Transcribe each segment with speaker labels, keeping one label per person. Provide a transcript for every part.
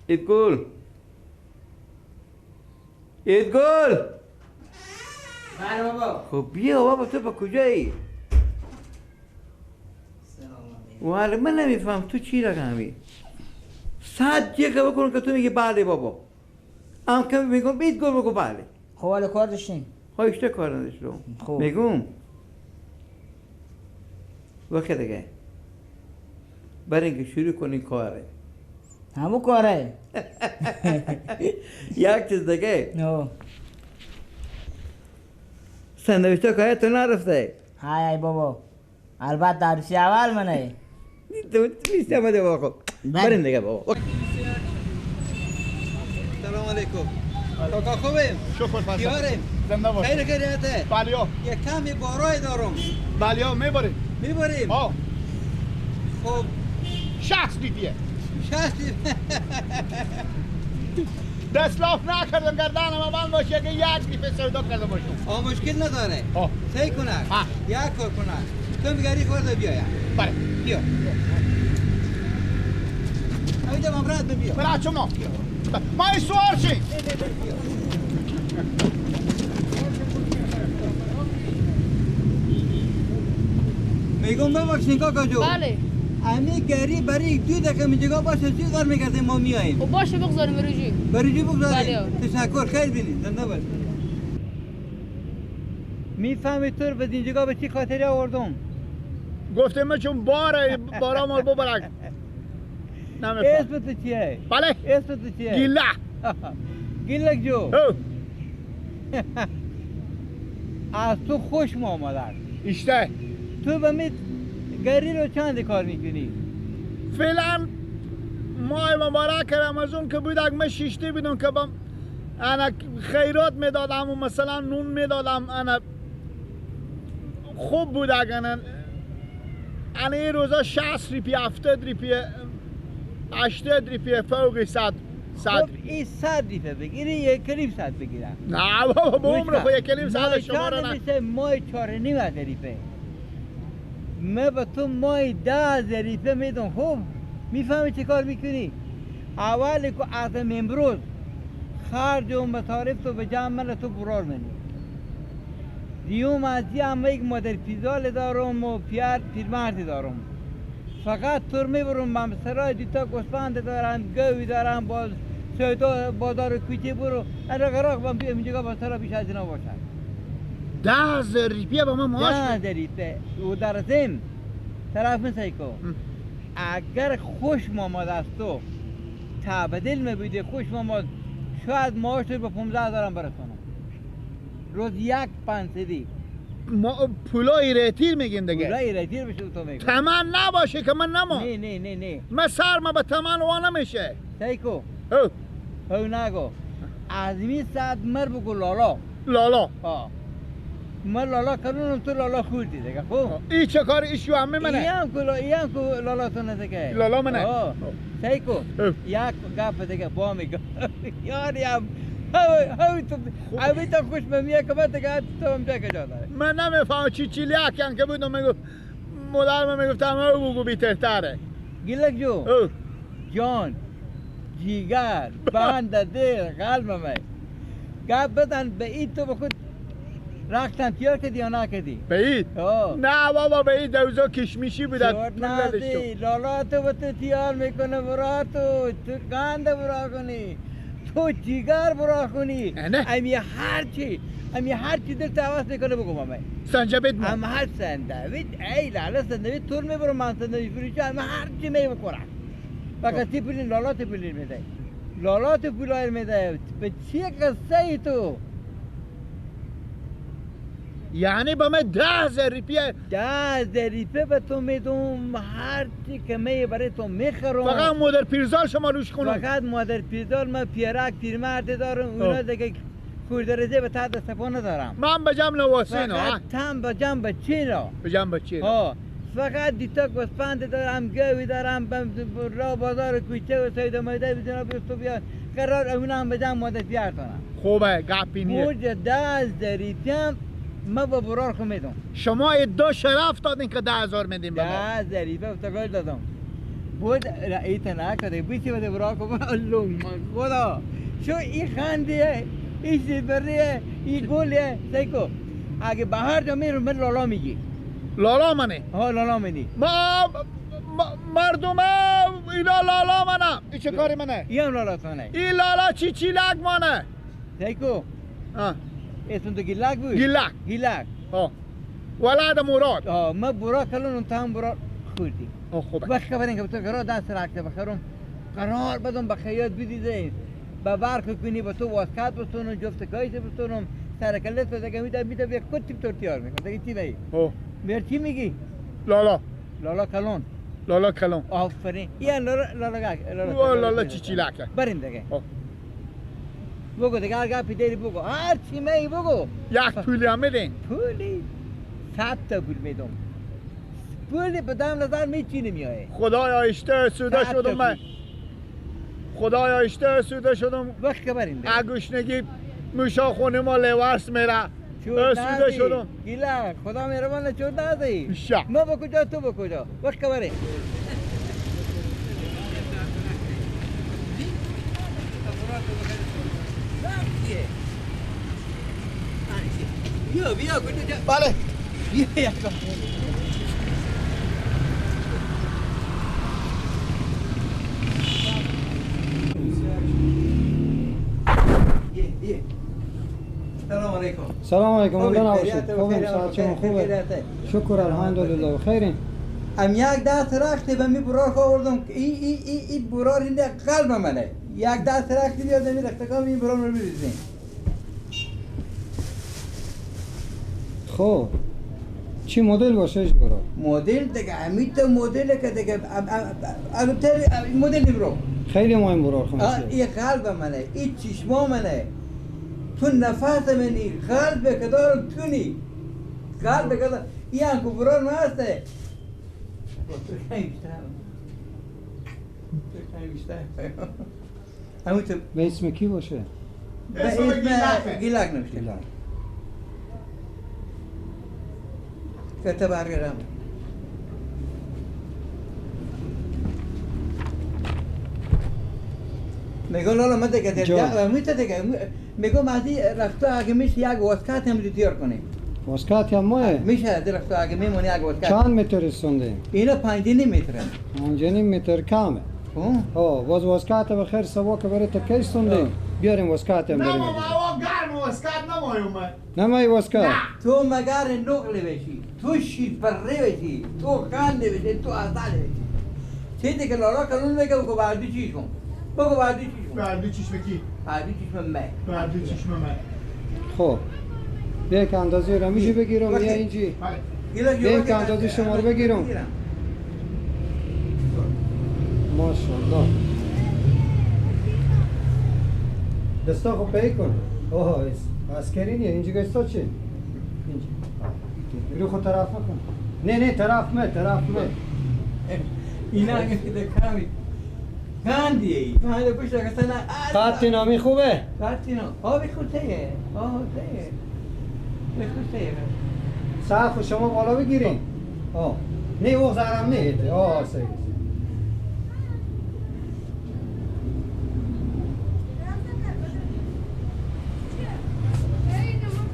Speaker 1: ایدگل ایدگل.
Speaker 2: بله بابا.
Speaker 1: خب بیا بابا، تو با کجایی؟ والا من نمیفهم تو چی رقمی؟ 100 جیغه بکن که تو میگی بله بابا. هم که میگم ایدگل بگو بله.
Speaker 2: خب حالا کار داشتیم؟
Speaker 1: خب کار نداشتم. خب میگم وقت دیگه برای اینکه شروع کنی کاره.
Speaker 2: همون کاره.
Speaker 1: یک چیز دیگه.
Speaker 2: نه.
Speaker 1: سندویچ که تو نرفته.
Speaker 2: های ای بابا. البته عروسی اول منه.
Speaker 1: تو میشه مده بابا. بریم دیگه بابا. سلام علیکم. کاکا خوبیم؟
Speaker 3: شکر پس.
Speaker 1: یاریم.
Speaker 3: زنده باش.
Speaker 1: خیر خیریته.
Speaker 3: بله.
Speaker 1: یک کمی بارای دارم.
Speaker 3: بله میبریم.
Speaker 1: میبریم.
Speaker 3: آه.
Speaker 1: خب
Speaker 3: 60 لیتیه.
Speaker 1: 60 لیتر.
Speaker 3: دستلاف نکردم گردنم بند باشه که یک لیتر سودا کرده باشم.
Speaker 1: آه مشکل نداره. سعی کنه. یک کار کنه. تو میگری خورده بیایم.
Speaker 3: بله.
Speaker 1: بیا. اینجا من برات بیا.
Speaker 3: برات شما. ما سوار شیم.
Speaker 1: میگم ببخشین کاکا جو.
Speaker 4: بله.
Speaker 1: امی گری برای 2 دقیقه میجگاه باشه چی کار میکردیم ما میاییم.
Speaker 4: خب باشه بگذاریم بروجی.
Speaker 1: بروجی بگذاریم. تشکر خیر بینید زنده باش. میفهمی تو به اینجا به چی خاطری آوردم؟
Speaker 3: گفتم من چون باره بارا مال ببرک. نمیفهم.
Speaker 1: اسم تو چیه؟
Speaker 3: بله.
Speaker 1: اسم تو چیه؟
Speaker 3: گیله.
Speaker 1: گیلک جو. از تو خوش آمده.
Speaker 3: ایشته.
Speaker 1: تو به می گری رو چند کار میکنی؟
Speaker 3: فعلا ماه مبارک رمضان که بود من شیشته بودم که بم انا خیرات میدادم و مثلا نون میدادم انا خوب بود اگه انا این روزا 60 ریپی 70 ریپی 80 ریپی فوق 100
Speaker 1: خب این 100 ریپه بگیری یک کلیم 100 بگیرم.
Speaker 3: نه بابا به عمر خود یک کلیم 100 شما رو نه.
Speaker 1: ماه 4.5 ریپه. من به تو مای 10 ظریفه میدم. خوب میفهمی چه کار میکنی؟ اول که از امروز خرج و مصارف تو به جمع من تو برار منی. دیوم از هم یک مادر پیزال دارم و پیرمردی دارم. فقط تو میبرم من سرای دیتا گوسفند دارم، گوی دارم، باز سودا بازار کوچه برو. انا غراق بم اینجا با سرا بیش از اینا باشد.
Speaker 3: 10 ریپیه با من معاش
Speaker 1: 10 ریپه و در زم طرف مسیکو اگر خوش ماماد از تو تبدیل میبودی خوش ماماد شاید معاش تو به 15,000 برسانم. روز یک پنسدی
Speaker 3: ما پولای ریتیر میگیم دیگه.
Speaker 1: پولای ریتیر بشه تو میگم.
Speaker 3: تمن نباشه که من نما.
Speaker 1: نه نه نه نه.
Speaker 3: من سر ما به تمن وا نمیشه.
Speaker 1: سیکو. هو نگو. از می ساعت مر بگو لالا.
Speaker 3: لالا.
Speaker 1: ها. من لالا کردم تو لالا خوردی دیگه. خب
Speaker 3: این چه کار ایشو همه منه.
Speaker 1: این هم که لالا تو نه
Speaker 3: لالا منه.
Speaker 1: سیکو یک گپ دیگه با میگم. یاری هم هاو تو اوی تا خوش میاد که بعد دیگه تو هم جا کجا داره.
Speaker 3: من نمیفهمم چی چیلی کن که بودم میگفت مادر من میگفتم او بگو بی‌ترتره.
Speaker 1: گیلک جو جان جیگر بند دل قلب من گپ بزن به این تو بخود رختن تیار کردی یا نکردی؟
Speaker 3: به این؟ نه بابا به این دوزا کشمیشی بودن.
Speaker 1: نه لالا تو به تو تیار میکنه برا تو تو قند برا کنی تو جیگر برا کنی امی هرچی امی هرچی دل تعوض میکنه بگو ماما
Speaker 3: سنجبت ما
Speaker 1: ام هر سندویچ ای لالا سندویچ تور میبرم من سندویچ فروشی ام هرچی میبخورم فقط تی پولی لالا تو پولی میده لالا تو پولای میده به چی قصه ای تو؟
Speaker 3: یعنی با من 10,000 ریپیه
Speaker 1: 10,000 ریپیه به تو میدم هر چی که می برای تو میخرم.
Speaker 3: فقط مادر پیرزال شما روش کنم.
Speaker 1: فقط مادر پیرزال من پیرک پیرمرد دارم اونا دیگه خوردرزه به تحت دست ندارم.
Speaker 3: من به جمع نواسینا
Speaker 1: فقط تم به جمع بچینا
Speaker 3: به جمع بچینا.
Speaker 1: فقط دیتا گوسفند دارم گوی دارم را بازار کوچه و سید میده بزنم تو بیا قرار اونا هم به جمع مادر پیر کنم.
Speaker 3: خوبه گپی نیه.
Speaker 1: موج 10,000 ریپیه من با برار خو میدم.
Speaker 3: شما ادعا شرف دادین که 10,000 میدیم به ما.
Speaker 1: 10,000 ریپه افتگاه دادم. بود رأیت نکرده بیسی بده برا کو الله خدا شو این خنده این زبریه این گله سیکو اگه بهار جا میرم من لالا میگی
Speaker 3: لالا منه
Speaker 1: ها لالا منی
Speaker 3: ما مردم اینا لالا منه این چه کاری منه
Speaker 1: این هم لالا تانه
Speaker 3: این لالا چی چی لگ منه
Speaker 1: سیکو اسم تو گیلک بود
Speaker 3: گیلک
Speaker 1: گیلک
Speaker 3: ها ولد مراد
Speaker 1: ها ما برا کلون تا هم برا خوردی
Speaker 3: خوبه
Speaker 1: وقت خبرین که تو قرار دست رکته بخرم قرار بدم به خیاط بدیده با برق کنی با تو واسکت بسونم جفت کایش بسونم سر کله تو دیگه میده یک کتی تو تیار میکنم دیگه چی نی میر چی میگی
Speaker 3: لالا
Speaker 1: لالا کلون
Speaker 3: لالا کلون
Speaker 1: آفرین یا لالا لالا
Speaker 3: لالا چی چی لکه
Speaker 1: بریم دیگه بگو دیگه هر گپی داری بگو هر چی می بگو
Speaker 3: یک پولی هم میدین
Speaker 1: پولی 100 تا پول میدم پولی بدم نظر می چی نمیایه
Speaker 3: خدایا اشته سوده شدم من خدایا اشته سوده شدم
Speaker 1: وقت که بریم دیگه
Speaker 3: اگوشنگی موشا خونه ما لورس میره سوده شدم
Speaker 1: گیله خدا مهربان چود ندی ما با کجا تو با کجا وقت که بریم بیا بیا کجا
Speaker 3: بله
Speaker 1: بیا سلام علیکم.
Speaker 4: سلام علیکم. الله نباشید. خوبم ساعت شما خوبه؟ شکر الحمدلله خیرین.
Speaker 1: ام یک دست رختی به می برار آوردم ای ای ای ای برار این قلب منه. یک دست رختی بیاد می رختکام این برار رو می‌ریزیم.
Speaker 4: خب چی مدل باشه برار؟
Speaker 1: مدل دیگه همین مدل که دیگه البته مدل برو.
Speaker 4: خیلی مهم برار خانم.
Speaker 1: این قلب منه، این چشما منه. تو نفس منی قلب که دارم تونی قلب که دارم این هم که برار من هسته
Speaker 4: به اسم کی باشه؟
Speaker 1: به اسم گیلک نوشته که برگردم میگم لالا من دیگه در میته دیگه میگم از این رفته اگه میشه یک واسکت هم تیار کنیم
Speaker 4: واسکت هم ماه
Speaker 1: میشه در رفته اگه میمونی یک واسکت
Speaker 4: چند متر رسونده؟
Speaker 1: اینا 5.5 متره
Speaker 4: 5.5 متر کمه ها باز واسکت بخیر سوا که برای تکیش سونده بیاریم واسکت هم بریم
Speaker 3: نه ما گرم واسکت نمایم
Speaker 4: نمای واسکت
Speaker 1: تو مگر نقل بشی تو شیر پره بشی تو قند بشی تو عسل بشی چه دیگه لالا کلون میگه بگو بعدی چیش کن بگو بعدی چیش کن
Speaker 3: بعدی چشم کی؟
Speaker 1: بعدی چشم من
Speaker 3: بعدی چشم من
Speaker 4: خب یک اندازه رو میشه بگیرم یا اینجی یک اندازه شما رو بگیرم ماشاءالله دستا خب پی کن اوه اسکری نیه اینجا گستا چی؟ اینجا رو خود طرف نکن نه نه طرف مه طرف مه
Speaker 1: اینا اگه کمی قندیه ای قند پشت اصلا
Speaker 4: قطع نامی خوبه؟
Speaker 1: قطع نام آب خوشیه آب خوشیه خوشیه
Speaker 4: سقف شما بالا بگیرین آه نه او زرم نه آه سه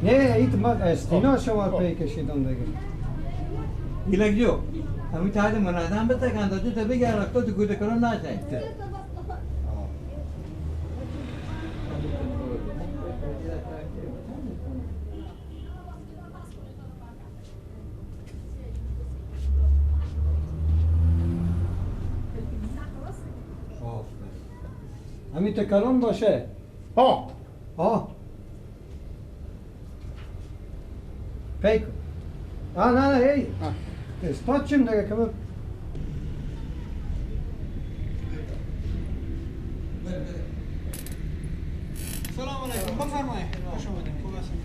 Speaker 4: نه ایت ما استینا شما پی کشیدم دیگه
Speaker 1: گیلک جو همین تعداد منظم بده که اندازه تا بگیر رفتا تو گوده کنم نشه
Speaker 4: همین تا کلون باشه
Speaker 3: ها
Speaker 4: ها پیک آه نه نه ای استاد چیم دیگه که
Speaker 5: سلام علیکم بفرمایید خوش آمدید خوب هستید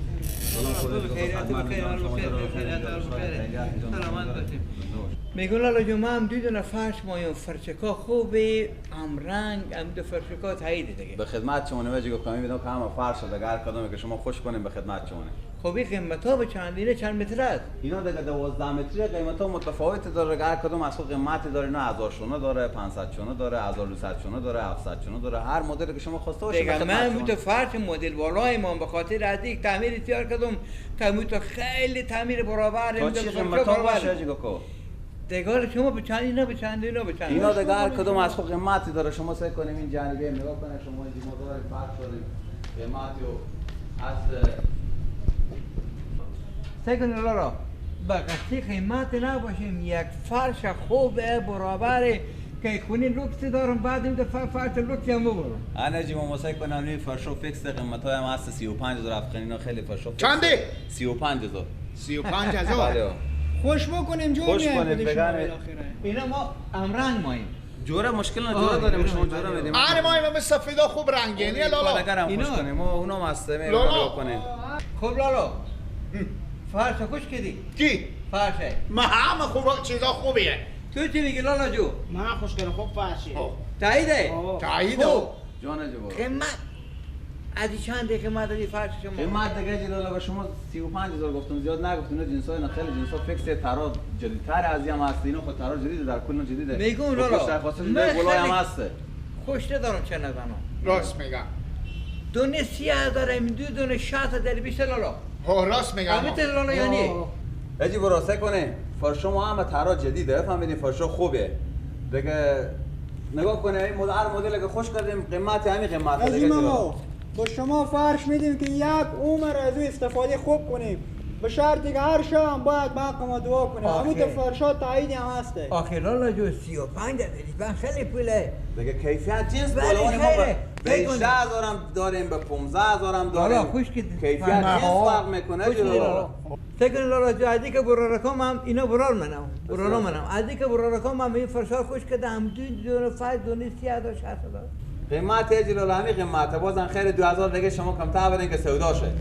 Speaker 1: میگم لالا جون ما هم دیدون فرش مایم فرشکا خوبه هم رنگ هم دو فرشکا تایید دیگه
Speaker 6: به خدمت شما نمیگه گفتم میبینم که همه فرش دیگه هر کدومی که شما خوش کنیم به خدمت شما.
Speaker 1: خب این قیمت ها به چند اینه چند متر است؟
Speaker 6: اینا دیگه 12 متری قیمت ها متفاوت داره، هر کدوم از خود قیمت داره. اینا 1000 شونه داره، 500 شونه داره، 1200 شونه داره، 700 شونه داره، هر مدلی که شما خواسته باشید.
Speaker 1: دیگه من بود فرش مدل بالای ما به خاطر از یک تعمیر تیار کردم تا خیلی تعمیر برابر
Speaker 6: تا چی قیمت ها باشه حاجی کاکا؟
Speaker 1: دیگه شما به چند اینا به چند اینا به چند
Speaker 6: اینا دیگه هر کدوم از خود قیمتی داره. شما سعی کنیم این جانبه نگاه کنید، شما اینجا ما داریم فرش داریم قیمتی از
Speaker 1: سکن لالا با قصی قیمت نباشیم، یک فرش خوب برابر که خونی لوکس دارم، بعد این فرش لوکس هم ببرم.
Speaker 6: انا جی ما سعی کنم این فرشو فیکس قیمت های هم هست 35000 افغانی. اینا خیلی فرشو فیکس.
Speaker 3: چنده؟
Speaker 6: 35000.
Speaker 3: 35000. خوش بکنیم جور میایم.
Speaker 1: اینا ما امرنگ ماییم.
Speaker 6: جوره مشکل نه، جوره داریم، شما جوره میدیم.
Speaker 3: آره ما این سفیدا خوب رنگه نه لالا.
Speaker 6: اگرم خوش کنیم ما اونم هست نگاه کنیم.
Speaker 1: خب لالا فرش خوش کردی؟
Speaker 3: کی؟
Speaker 1: فرشه
Speaker 3: ما همه خوب چیزا خوبیه.
Speaker 1: تو چی میگی لالا جو؟
Speaker 5: من خوش کردم، خوب فرشه.
Speaker 1: تاییده؟
Speaker 3: تاییده.
Speaker 6: جان جو
Speaker 1: قیمت از چند قیمت از فرش شما؟
Speaker 6: قیمت دیگه لالا به شما 35000 گفتم، زیاد نگفتم. اینا جنسای نه خیلی جنسا فیکس ترا جدیدتر از هم هست. اینا خود ترا جدید در کل جدیده.
Speaker 1: میگم لالا
Speaker 6: من هم هست.
Speaker 1: خوش ندارم چه نزنم.
Speaker 3: راست میگم.
Speaker 1: دونه 30000 این دو دونه 60000 بیشتر لالا.
Speaker 3: ها راست میگم.
Speaker 1: همین لالا یعنی
Speaker 6: اجی براسه کنه فرشو ما هم ترا جدیده، فهمیدین؟ فرشو خوبه دیگه. نگاه کنه این مدل هر مدل که خوش کردیم قیمت همین قیمت
Speaker 5: دیگه. ما با شما فرش میدیم که یک عمر از او استفاده خوب کنیم، به شرطی که هر شب هم باید به حق ما دعا کنیم. همون تو فرشا تایید هم هسته.
Speaker 1: آخه لالا جو 35000 خیلی پوله
Speaker 6: دیگه. کیفیت جنس بالا ما به 18000 هم داریم، به 15000 هم داریم.
Speaker 1: لالا خوش که
Speaker 6: کیفیت جنس فرق میکنه.
Speaker 1: فکر لالا جو ازی که برارکام هم اینا برار منم، برارا منم. ازی که برارکام هم این فرشا خوش که هم دو فرش دو 30000 60000
Speaker 6: قیمت اجلاله همین قیمته. بازم خیر 2000 دیگه شما کمتر بدین که سودا شه.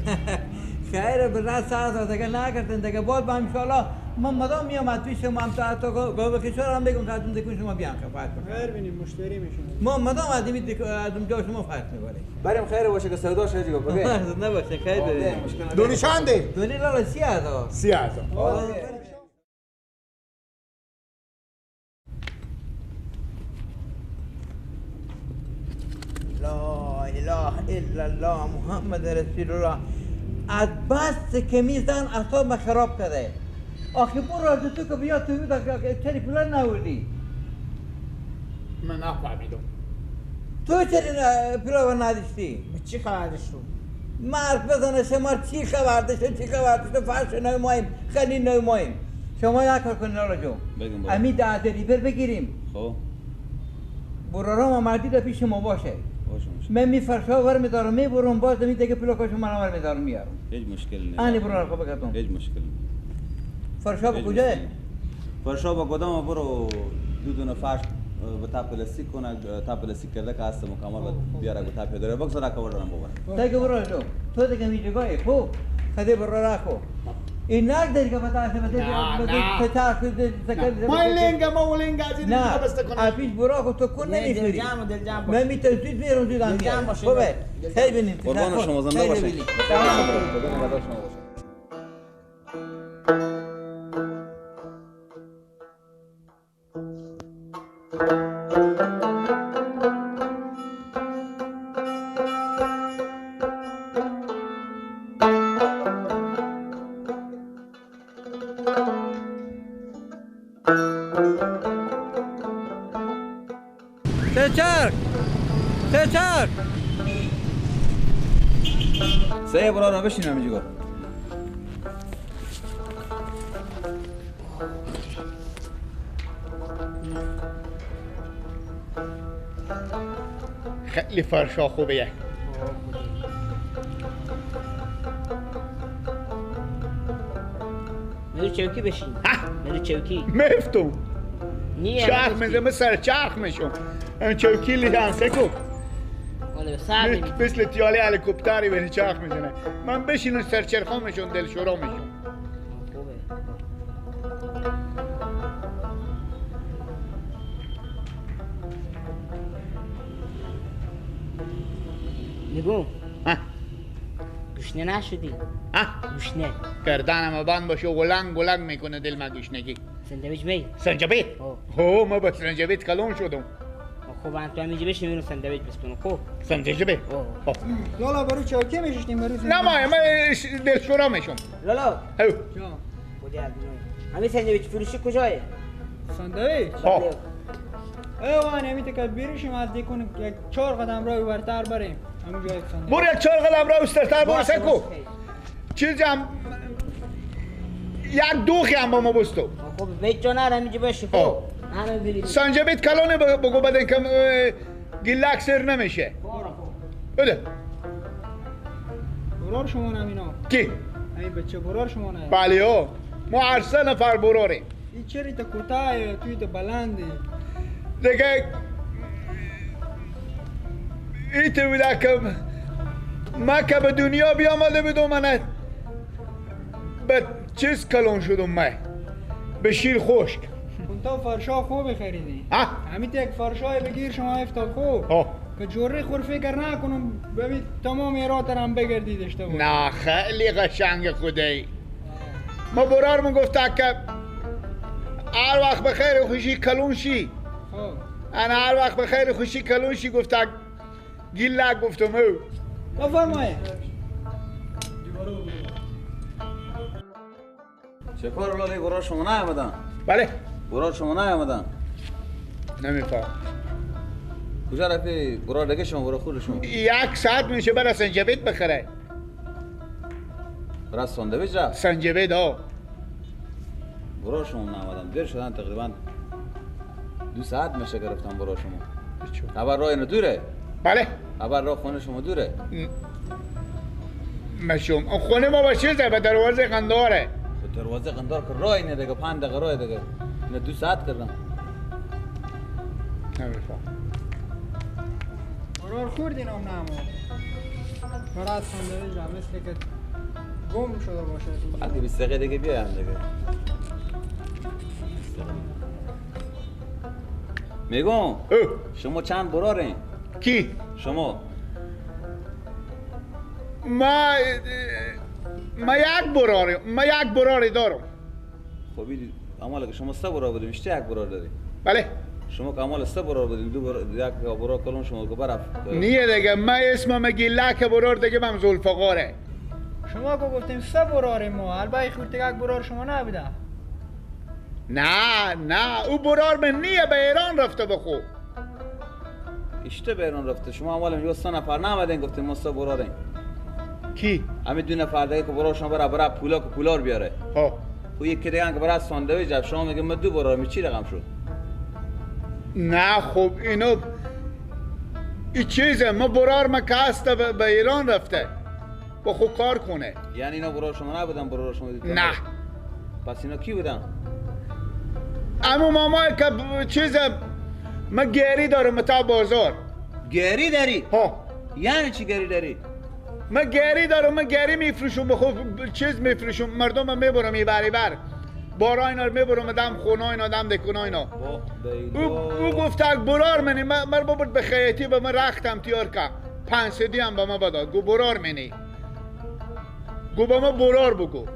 Speaker 1: خیر به راست 1000 دیگه نکردن دیگه. باز با ان شاء الله من مدام میام از پیش شما هم تا گاو کشور هم بگم که دیگه شما بیان خفاعت کنید.
Speaker 5: خیر ببینیم مشتری میشیم.
Speaker 1: ما مدام از این جا شما فرق میبریم.
Speaker 6: بریم خیر باشه که سودا شه دیگه.
Speaker 1: نباشه خیر بریم.
Speaker 3: دونی چنده؟
Speaker 1: دونی لالا 30000.
Speaker 3: 30000.
Speaker 1: لا اله الا الله محمد رسول الله. از بس که میزن اعصاب خراب کرده. آخه برو از تو که بیا تو چرا پولا نوردی؟
Speaker 3: من نفهمیدم.
Speaker 1: تو چرا پولا نداشتی؟
Speaker 2: چی خبر داشتم؟
Speaker 1: مرد بزنه شما چی خبر داشته؟ چی خبر داشته؟ فرش نو مایم، خیلی نو مایم. شما یک کار کنین لالا جون. امی 10 ریبر بگیریم.
Speaker 6: خب.
Speaker 1: برارام مردی در پیش ما باشه. من می فرشا ور میدارم میبرم باز می دیگه پلاکاشو من ور میدارم میارم.
Speaker 6: هیچ مشکل نیست.
Speaker 1: انی برو خب بگم.
Speaker 6: هیچ مشکل نیست.
Speaker 1: فرشا به کجا؟
Speaker 6: فرشا با کدام برو دو دونه فرش به تا پلاستیک کنه، تا پلاستیک کرده که هست مکمل بیاره به تا پیدا بگذار که بردارم ببرم.
Speaker 1: دیگه برو جو. تو دیگه میجگای خوب. خدی برو راخو. این نک دیگه بتا سه بده
Speaker 3: ما لنگا ما لنگا از این بسته کنم.
Speaker 1: نه پیش برو خو تو کن نمیخوری. من می تجدید میرم دیدم. خوبه. خیلی ببینیم.
Speaker 6: قربان شما زنده باشید. خدا نگهدار شما باشه. سه برو بشینم اینجا.
Speaker 3: خیلی فرشا خوبیه.
Speaker 2: میری چوکی بشین. میری چوکی.
Speaker 3: مفتم. چرخ میزنم سر چرخ میشم. چوکی لیان سکو. مثل تیاله هلیکوپتری بری چرخ میزنه. من بشینم سر چرخا میشم دلشورا میشم.
Speaker 2: میگم گشنه نشدی؟
Speaker 3: ها؟
Speaker 2: گشنه.
Speaker 3: گردنم بند باشه ولنگ ولنگ میکنه دل من گشنگی.
Speaker 2: ساندویچ می؟
Speaker 3: سنجبیت؟ هو ما با سنجبیت کلون شدم.
Speaker 2: خب انت همینجا بشین میرم ساندویچ بسپنم. خب
Speaker 3: سنجبیت.
Speaker 5: لالا برو چاکی میشیم برو.
Speaker 3: نه ما دلشورا میشم.
Speaker 2: لالا.
Speaker 3: هو.
Speaker 2: خودی از همین ساندویچ فروشی کجایه؟
Speaker 5: ساندویچ؟
Speaker 3: ها.
Speaker 5: ایوان همین تکت بیرشیم از دیکون یک 4 قدم راه ورتر بریم. همون جای ساندویچ.
Speaker 3: برو یک 4 قدم راه ورتر برو سکو. چیزی هم یک دوخی هم با ما بستو.
Speaker 2: خب بیت جان همینجا بشی. خب
Speaker 3: سنجبیت کلانه بگو بدن که گیلک سر نمیشه. بده.
Speaker 5: برار شما نمینا.
Speaker 3: کی؟
Speaker 5: این بچه برار شما نه.
Speaker 3: بله ها. ما هر 3 نفر براریم.
Speaker 5: این چری تا کوتاه توی تا بلنده.
Speaker 3: دیگه این تو بوده که ما که به دنیا بیامده بدون من به چیز کلون شدم من به شیر خشک.
Speaker 5: تو فرشا خوب خریدی. همین یک فرشای بگیر شما افتاد خوب. که جوری خور فکر نکنم ببین تمام ایرات هم بگردی داشته بود.
Speaker 3: نه خیلی قشنگ خدایی. ما برارمون گفت که هر وقت به خیر خوشی کلون شی. انا هر وقت به خیر خوشی کلون شی گفت گیلک گفتم او.
Speaker 5: بفرمایید.
Speaker 6: چه کار لالی برار شما نیامدن؟
Speaker 3: بله
Speaker 6: برار شما نیامدن؟
Speaker 3: نمیفهم.
Speaker 6: کجا رفتی؟ برار دیگه شما برار خود شما؟
Speaker 3: 1 ساعت میشه برای سنجبیت بخره.
Speaker 6: برای ساندویچ رفت؟
Speaker 3: سنجبیت ها.
Speaker 6: برار شما نیامدن دیر شدن تقریبا 2 ساعت میشه گرفتم برار شما. خبر راه اینو دوره؟
Speaker 3: بله.
Speaker 6: خبر راه خونه شما دوره؟
Speaker 3: مشوم خونه ما با چیزه به دروازه قنداره.
Speaker 6: دروازه قندار که راه اینه دیگه 5 دقیقه راه دیگه. اینا 2 ساعت کردم.
Speaker 3: نمیفهم.
Speaker 5: برار خوردین هم نمو. برات ساندویچ را مثل که گم شده باشه.
Speaker 6: بعد 20 دقیقه دیگه بیایم دیگه. میگم شما چند برارین؟
Speaker 3: کی؟
Speaker 6: شما.
Speaker 3: ما یک براری دارم.
Speaker 6: خب امال که شما 3 برار بودیم، چه یک برار داری؟
Speaker 3: بله.
Speaker 6: شما که امال 3 برار بودیم، 2 برار یک برار کلون شما که برف.
Speaker 3: نیه دیگه ما اسمم گیلک برار دیگه من ذوالفقاره.
Speaker 5: شما که گفتیم 3 برار ما، البته خورد یک برار شما نبوده.
Speaker 3: نه نه او برار من نیه به ایران رفته بخو.
Speaker 6: اشته به ایران رفته. شما امال میگه 3 نفر نامدین گفتیم ما 3 براریم.
Speaker 3: کی؟
Speaker 6: همین 2 نفر دیگه که برار شما برا پولا که پولار بیاره.
Speaker 3: ها.
Speaker 6: او یکی دیگه که برا ساندویچ رفت شما میگه ما 2 برار می چی رقم شد؟
Speaker 3: نه خب اینو این چیزه ما برار ما که هست به ایران رفته با خود کار کنه.
Speaker 6: یعنی اینا برار شما نبودن؟ برار شما دیدن؟
Speaker 3: نه.
Speaker 6: پس اینا کی بودن؟
Speaker 3: امو ماما که چیزه ما گری دارم تا بازار.
Speaker 6: گری داری؟
Speaker 3: ها.
Speaker 6: یعنی چی گری داری؟
Speaker 3: من گری دارم، من گری میفروشم به خود چیز میفروشم مردم میبرم میبری بر بارا اینا رو میبرم دم خونه اینا دم دکونه اینا. او گفت برار منی من ببرد به خیاطی به من رختم تیار که 500 هم به من بداد. گو برار منی گو به من برار بگو.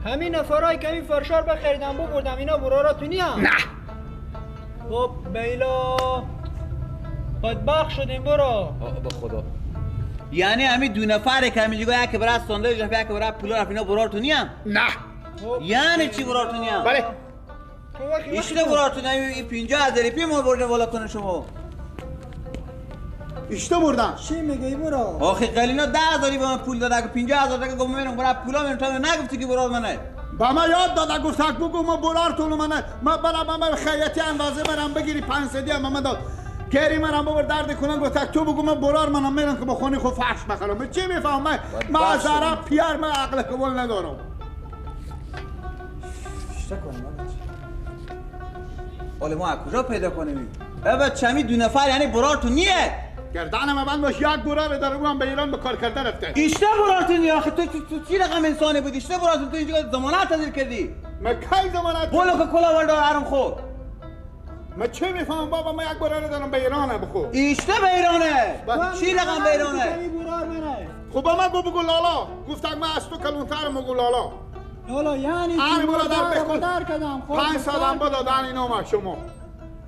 Speaker 5: همین نفرای که همین فرشار بخریدم ببردم اینا براراتو نیم؟
Speaker 3: نه.
Speaker 5: خب بیلا بدبخت شدیم برو.
Speaker 6: به خدا یعنی همین 2 نفره که همین جگاه یک برای ساندویچ رفت یک برای پولا رفت اینا برار تو نیم؟
Speaker 3: نه.
Speaker 6: یعنی چی برار تو نیم؟
Speaker 3: بله.
Speaker 6: ایشونه برار تو نیم این 50,000 پی ما بردیم بالا کنه شما.
Speaker 3: اشته بردم.
Speaker 5: چی میگی برو؟
Speaker 6: آخه قلینا 10,000 به من پول داده که 50,000 دیگه گفت میرم برای پولا میرم تا نگفتی که برار منه.
Speaker 3: با ما یاد داده گفت بگو ما برار تو منه ما برا ما خیاطی اندازه برام بگیری 500 هم من داد. گری منم بابا درد کنن گفت تو بگو من برار منم میرم که با خونه خود فرش بخرم. چی میفهمم من از عرب پیر من عقل قبول ندارم.
Speaker 6: چه کنیم حالا ما از کجا پیدا کنیم؟ ابا چمی 2 نفر یعنی برار تو نیه؟
Speaker 3: گردنم بند باش یک برار داره او هم به ایران به کار کرده رفته.
Speaker 6: ایشته برار تو نیه آخه تو چی رقم انسانی بودی؟ ایشته برار تو اینجا ضمانت تدیر کردی؟
Speaker 3: من کی ضمانت؟
Speaker 6: بولو که کلا وردار عرم خور.
Speaker 3: من چه میفهمم بابا من یک برار دارم به ایرانه بخو.
Speaker 6: ایشته به ایرانه. چی رقم به ایرانه؟
Speaker 3: خب با من بگو لالا. گفتم من از تو کلونترم بگو لالا.
Speaker 5: لالا یعنی چی؟ برادر کردم.
Speaker 3: 500 هم دادن اینا ما شما.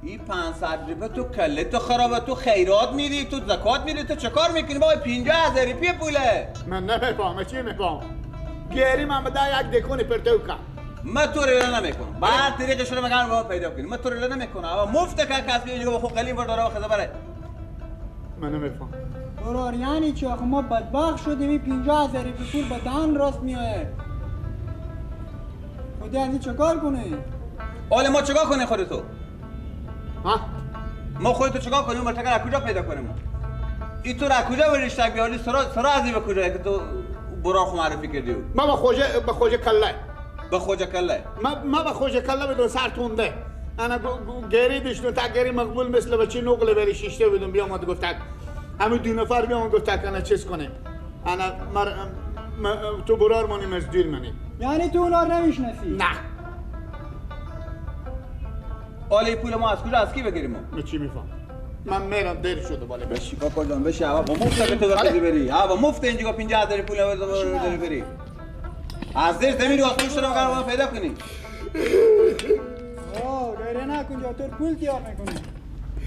Speaker 6: این 500 روپیه تو کله تو خرابه، تو خیرات میدی، تو زکات میدی، تو چه کار میکنی بابا؟ 50,000 روپیه پوله.
Speaker 3: من نمیفهمم چی میفهم. گیری من بده یک دکون پرتو کن.
Speaker 6: من تو رو نمیکنم. بعد طریقش رو مگر با پیدا کنی. من تو رو نمیکنم. اما مفت که کسب اینجا خو قلیم برداره و خزه بره.
Speaker 3: من نمیفهم.
Speaker 5: برار یعنی چی؟ آخه ما بدبخت شدیم، این 50,000 روپیه پول به دهن راست میآید. خودی از این چکار کنی؟
Speaker 6: حالا ما چیکار کنیم خودتو؟
Speaker 3: ها؟
Speaker 6: ما خودتو چیکار کنیم؟ مرتکر از کجا پیدا کنیم؟ این تو از کجا بریش تک بیاری؟ سرا از این به کجا که تو برار خو معرفی کردی؟
Speaker 3: ما به خوجه کله.
Speaker 6: به خوجه کله.
Speaker 3: ما به خوجه کله بدون سر تونده. انا گری داشتم تا گری مقبول مثل بچه نقل بری شیشته بودم بیام گفت همین دو نفر بیام گفت انا چیز کنیم. انا تو برار مانی مزدور منی.
Speaker 5: یعنی تو اونا رو نمیشناسی؟
Speaker 3: نه.
Speaker 6: آله پول ما از کجا از کی بگیریم؟
Speaker 3: من چی میفهم؟ من میرم دیر شده بالا
Speaker 6: بشی کاکا جان بشی. هوا با مفت که تو داری بری. هوا مفت اینجا 50,000 پول داری بری. از زیر زمین رو از پشت رو مگر پیدا کنی.
Speaker 5: آه گریه نکن جا تو پول تیار میکنی.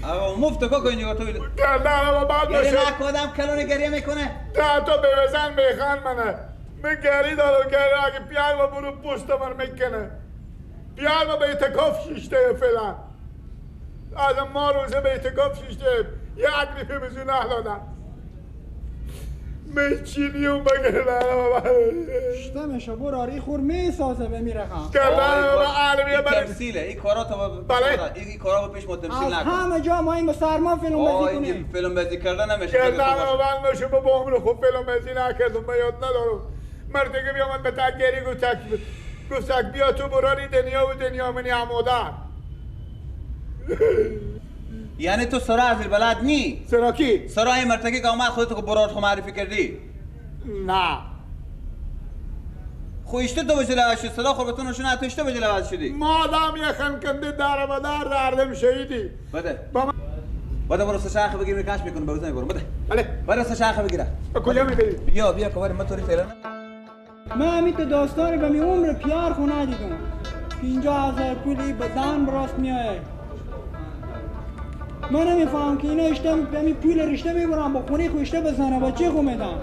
Speaker 6: هوا مفت کاکا اینجا تو
Speaker 3: گردن بعد
Speaker 6: گریه نکن کلون گریه میکنه.
Speaker 3: تا تو بزن میخوان منه. من گری دارم گری اگه پیار و برو پشت من میکنه. پیار به اعتکاف شیشته فعلا. از ما روزه به اعتکاف شیشته یک ریپه بزو نهلادم. من چینیون بگردن
Speaker 5: شته میشه برار ای خور میسازه به میرخم.
Speaker 3: گردن
Speaker 6: این تمثیله، این کارا تو این کارا پیش ما تمثیل نکن.
Speaker 5: همه جا ما این به سرما فیلم بازی کنیم.
Speaker 6: فیلم بازی کردن نمیشه.
Speaker 3: گردن من میشه با عمر خوب فیلم بازی نکردم، من یاد ندارم. مردگی بیامد به تک گری گفت بیا تو براری دنیا و دنیا منی عموده.
Speaker 6: یعنی تو سرا از بلد نی؟
Speaker 3: سرا کی؟
Speaker 6: سرا این مرتکی که اومد خودتو که برار خو معرفی کردی؟
Speaker 3: نه.
Speaker 6: خو اشته تو بجله عوض شد، صدا خور به تو نشونه تو اشته بجله عوض شدی.
Speaker 3: مادام یخن کنده در و در دردم شهیدی.
Speaker 6: بده. بده برو سشاخ بگیر میکاش میکنم به بزنی برو بده.
Speaker 3: بله.
Speaker 6: برو سشاخ بگیره.
Speaker 3: کجا میبری؟
Speaker 6: بیا بیا که من توری فعلا.
Speaker 5: من همین تو داستان به می عمر پیار خو ندیدم. 50,000 پولی به دهن راست میآید. من نمیفهم که اینا اشته به می پول رشته میبرن با خونه خو اشته بزنه با چه خو میدن.